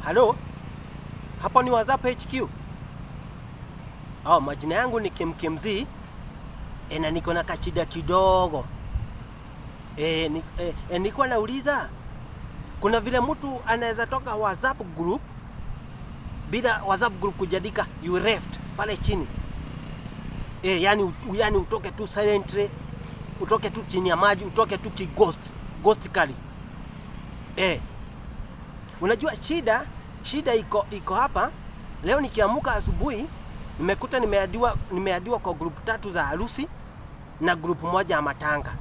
Halo, hapo ni WhatsApp HQ. Oh, majina yangu ni Kimkimz na niko na kachida kidogo. Nilikuwa nauliza kuna vile mtu anaweza toka WhatsApp group bila WhatsApp group kujadika you left pale chini. Yani utoke tu silently, utoke tu chini ya maji, utoke tu ki ghost, ghostically. Unajua shida iko hapa. Leo nikiamuka asubuhi nimekuta nimeadiwa kwa group tatu za harusi na group moja ya matanga.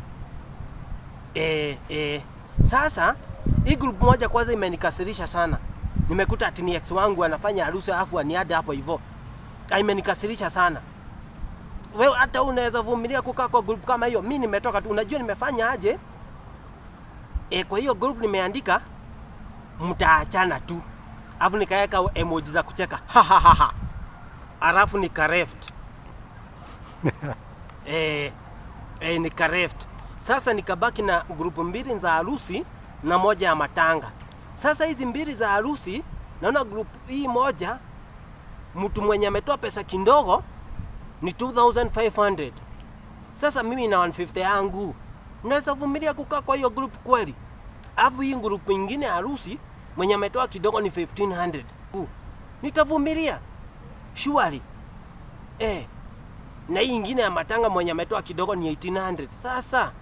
Sasa hii group moja kwanza imenikasirisha sana. Nimekuta ati ni ex wangu anafanya harusi alafu aniadd hapo hivyo. Imenikasirisha sana. Wewe hata unaweza vumilia kukaa kwa group kama hiyo? Mimi nimetoka tu. Unajua nimefanya aje? Kwa hiyo group nimeandika mtaachana tu. Alafu nikaweka emoji za kucheka. Ha ha ha ha. Alafu nika left. Nika left. Sasa nikabaki na group mbili za harusi na moja ya matanga. Sasa hizi mbili za harusi, naona group hii moja mtu mwenye ametoa pesa kidogo ni 2500. Sasa mimi na 150 yangu naweza vumilia kukaa kwa hiyo group kweli? Alafu hii group nyingine ya harusi mwenye ametoa kidogo ni 1500. Nitavumilia surely? Na hii ingine ya matanga mwenye ametoa kidogo ni 1800. Sasa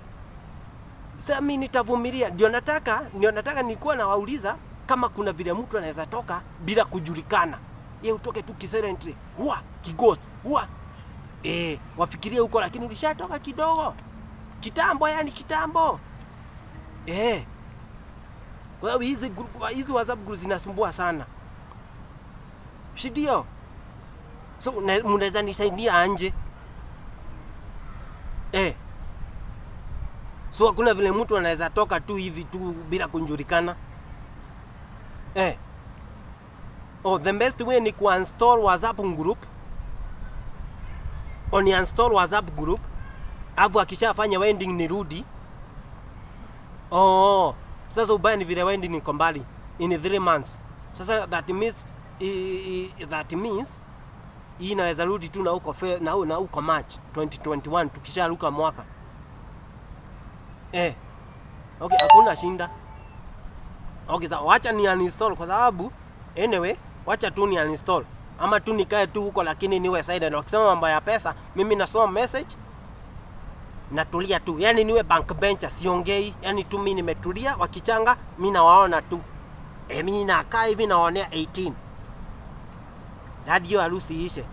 mimi nitavumilia? Ndio nataka nilikuwa nawauliza kama kuna vile mtu anaweza toka bila kujulikana. Ye utoke tu kisilently, huwa kighost, huwa wafikirie huko, lakini ulishatoka kidogo kitambo, yani kitambo. Kwa hiyo hizi WhatsApp group zinasumbua sana, si ndio? So mnaweza nisaidia anje? So hakuna vile mtu anaweza toka tu hivi tu bila kujulikana? Oh, the best way ni kuuninstall WhatsApp group. Ni uninstall WhatsApp group. Alafu akishafanya wedding nirudi. Oh, sasa ubaya ni vile wedding niko mbali in 3 months. Sasa that means hii inaweza rudi tu na huko March 2021 tukisharuka mwaka. Okay, hakuna shinda. Okay, sawa, wacha ni uninstall kwa sababu anyway, wacha tu ni uninstall. Ama tu nikae tu huko lakini niwe silent. Wakisema mambo ya pesa, mimi nasoma message natulia tu. Yaani niwe bank bencher, siongei. Yaani tu mimi nimetulia, wakichanga mimi nawaona tu. Mimi nakaa hivi nawaonea 18. Hadi hiyo harusi ishe.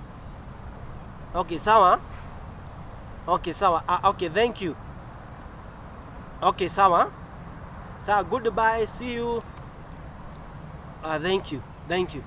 Okay, sawa. Okay, sawa. Ah, okay, thank you. Okay, sawa. Sawa, goodbye, see you. Thank you. Thank you.